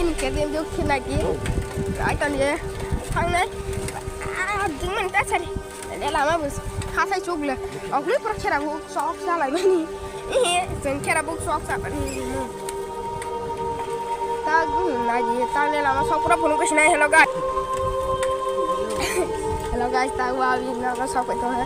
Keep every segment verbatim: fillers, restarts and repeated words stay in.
Ini kede jok khinaki. Ai ton ye. Thangnai. Ah, dingman ta sari. Ede lama bus. Khasai chukle. Okli pura khera bu sok salai bani. Ih, jeng khera bu sok sa bani. Ta gu nagi. Tang le lama sok pura phunuk sinai. Hello guys. Hello guys, ta wa wi na sok to ha.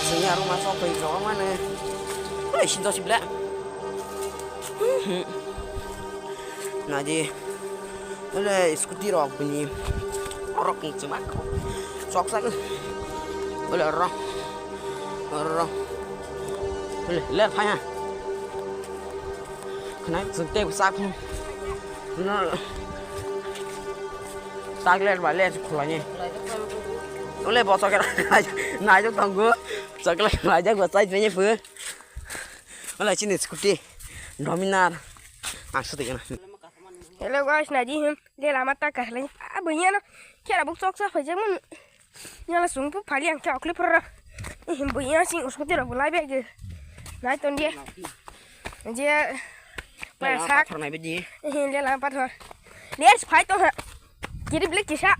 Sini arung masuk ke hijau mana? Woi, sinto sibla. Naji. Ole scooty rok bini. Rok ni chuma. Sok sak. Ole ro. Ro. Ole le phai ha. Khnai chuk te sak. No. Sak le ba le khulani. Ole bosok era. Nai jok tongo. Chocolate nai jok ba chai pe ni pu. Wala chini scooty. Dominar. Ang suti kana. Hello guys, naji him. De lama ta ka hlai. A bunya no. Kera buk sok sok phai jang mun. Nyala sung pu phali ang kya okli phra. Him bunya sing scooty ro bulai be ge. Nai ton dia. Je. Nai lama sak. Pathor nai be di. Him de lama pathor. Des phai to ha. Kiri blik kisa.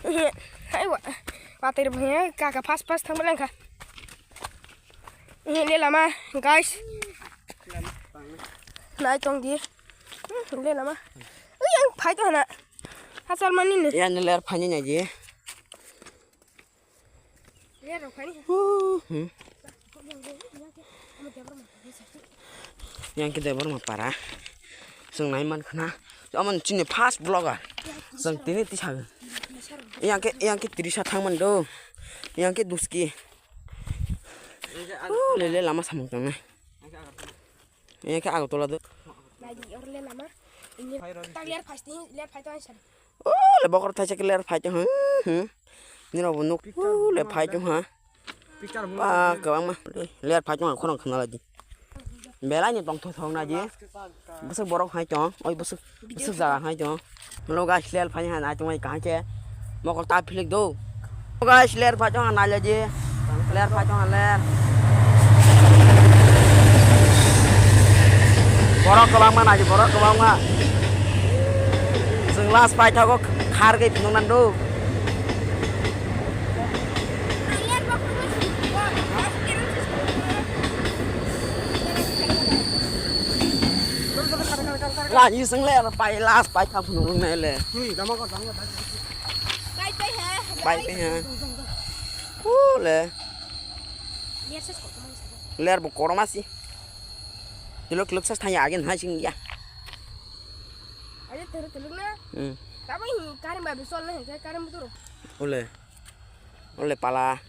Him. Hai wa. Patir bunya ka ka fast fast thang beleng kha. Him le lama, guys. Nai tong di. Hmm, le lama. Ui, ang phai to hana. Hachal mani ne. Ya, ne ler phai ni nai di. Le rok phai ni. Hmm. Yang ke Debbarma para. Sung nai man khna. Aman chini first vlogger. Sung tini tisa. Yang ke, yang ke tirisa thang man do. Yang ke duski. Oh, le le lama samung tang nai. Yang ke Agartala do. Nai di or le lama. Ini tak ler phai ti, ler phai to answer. Oh, le bokor thai chak ler phai to. Hmm, hmm. Ni ro nuk. Oh, le phai to ha. Ba, kwbangma. Ler phai to ha, khorang khna la di. Belai ni tong thong thong na di. Bwswk borok hai tong, oi bwswk, bwswk jaga hai tong. Hello guys, ler phai ha nai tong ai kaham khe. Mokol ta philik do. Hello guys, ler phai tong ha nai le di. Ler phai tong ha ler. Borok kwbangma nai di, borok kwbangma. Chwng last phai thago khar gwi phunuk nan do. Lani seng le, pai last, pai kha phunuk nai le. Pai, pai, he. Pai, pai, he. Hu le. Ler bo koroma si. Tilok tilok sa thanya agen hai sing ya. Aja tero tero na. Hmm. Tabo hi karim ba bisol na, karim toro. Ole. Ole pala.